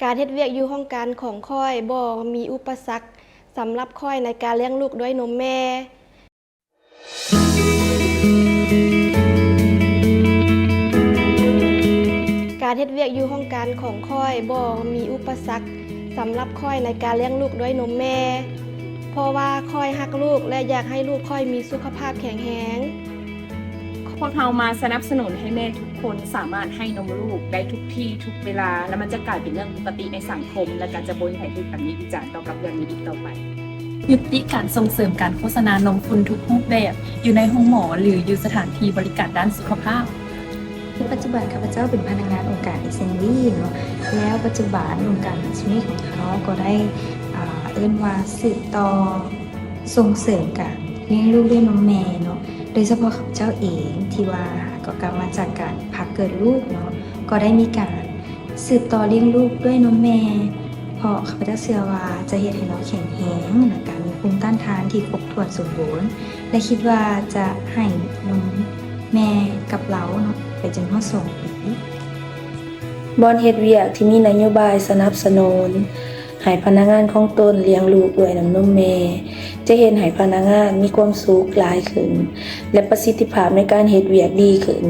ການເຮັດວຽກຢູ່ຫ້ອງການຂອງຂ້ອຍບໍ່ມີອຸປະສັກສຳລັບຂ້ອຍໃນການລ້ຽງລູກດ້ວຍນົມແມ່. ການເຮັດວຽກຢູ່ຫ້ອງການຂອງຂ້ອຍບໍ່ມີອຸປະສັກສຳລັບຂ້ອຍໃນການລ້ຽງລູກດ້ວຍນົມແມ່ ເພາະວ່າຂ້ອຍຮັກລູກ ແລະ ຢາກໃຫ້ລູກຂ້ອຍມີສຸຂະພາບແຂງແຮງ. ພວກເຮົາມາສະໜັບສະໜູນໃຫ້ແມ່ທຸກຄົນສາມາດໃຫ້ນົມລູກໄດ້ທຸກທີ່ທຸກເວລາ ແລະ ມັນຈະກາຍເປັນເລື່ອງປົກກະຕິໃນສັງຄົມ ແລະ ກະຈະບໍ່ມີໃຜຖືກຕຳໜິວິຈານ ກ່ຽວກັບເລື່ອງນີ້ອີກຕໍ່ໄປ. ຍຸຕິການສົ່ງເສີມການໂຄສະນານົມຝຸ່ນທຸກຮູບແບບ ຢູ່ໃນໂຮງໝໍ ຫຼື ຢູ່ສະຖານທີ່ບໍລິການດ້ານສຸຂະພາບ. ປັດຈຸບັນຂ້າພະເຈົ້າເປັນພະນັກງານອົງການ ເອສເອັນວີ ເນາະ ແລ້ວປັດຈຸບັນອົງການ ເອສເອັນວີ ຂອງເຮົາກໍໄດ້ ອ່າ ເອີ້ນວ່າສືບຕໍ່ສົ່ງເສີມການລ້ຽງລູກດ້ວຍນົມແມ່ເນາະ ໂດຍສະເພາະຂ້າພະເຈົ້າເອງທີ່ວ່າກໍກັບມາຈາກການພັກເກີດລູກເນາະ ກໍໄດ້ມີການ ສືບຕໍ່ລ້ຽງລູກດ້ວຍນົມແມ່ ເພາະຂ້າພະເຈົ້າເຊື່ອວ່າຈະເຮັດໃຫ້ລາວແຂງແຮງ ແລະ ກະມີພູມຕ້ານທານທີ່ຄົບຖ້ວນສົມບູນ ແລະ ຄິດວ່າຈະໃຫ້ນົມແມ່ກັບລາວເນາະ ໄປຈົນຮອດສອງປີ. ບ່ອນເຮັດວຽກທີ່ມີນະໂຍບາຍສະໜັບສະໜູນໃຫ້ພະນັກງານຂອງຕົນລ້ຽງລູກດ້ວຍນ້ຳນົມແມ່ ຈະເຮັດໃຫ້ພະນັກງານມີຄວາມສຸກຫຼາຍຂຶ້ນ ແລະ ປະສິດທິພາບໃນການເຮັດວຽກດີຂຶ້ນ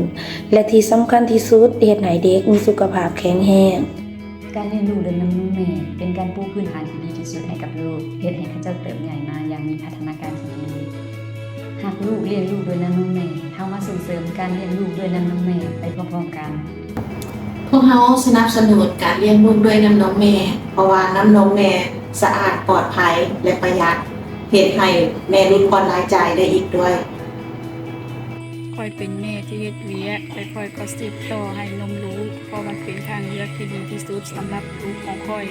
ແລະ ທີ່ສຳຄັນທີ່ສຸດ ເຮັດໃຫ້ເດັກມີສຸຂະພາບແຂງແຮງ. ການລ້ຽງລູກດ້ວຍນ້ຳນົມແມ່ ເປັນການປູພື້ນຖານທີ່ດີທີ່ສຸດໃຫ້ກັບລູກ, ເຮັດໃຫ້ເຂົາເຈົ້າເຕີບໃຫຍ່ມາຢ່າງມີພັດທະນາການທີ່ດີ. ຮັກລູກ, ລ້ຽງລູກດ້ວຍນ້ຳນົມແມ່, ເຮົາມາສົ່ງເສີມການລ້ຽງລູກດ້ວຍນ້ຳນົມແມ່ໄປພ້ອມໆກັນ. ພວກເຮົາສະໜັບສະໜູນການລ້ຽງລູກດ້ວຍນ້ຳນົມແມ່ ເພາະວ່ານ້ຳນົມແມ່ສະອາດ, ປອດໄພ ແລະ ປະຢັດ, ເຮັດໃຫ້ແມ່ຫຼຸດຜ່ອນລາຍຈ່າຍໄດ້ອີກດ້ວຍ. ຂ້ອຍເປັນແມ່ທີ່ເຮັດວຽກ ແລະ ຂ້ອຍກໍສືບຕໍ່ໃຫ້ນົມລູກ ເພາະມັນເປັນທາງເລືອກທີ່ດີທີ່ສຸດສຳລັບລູກຂອງຂ້ອຍ.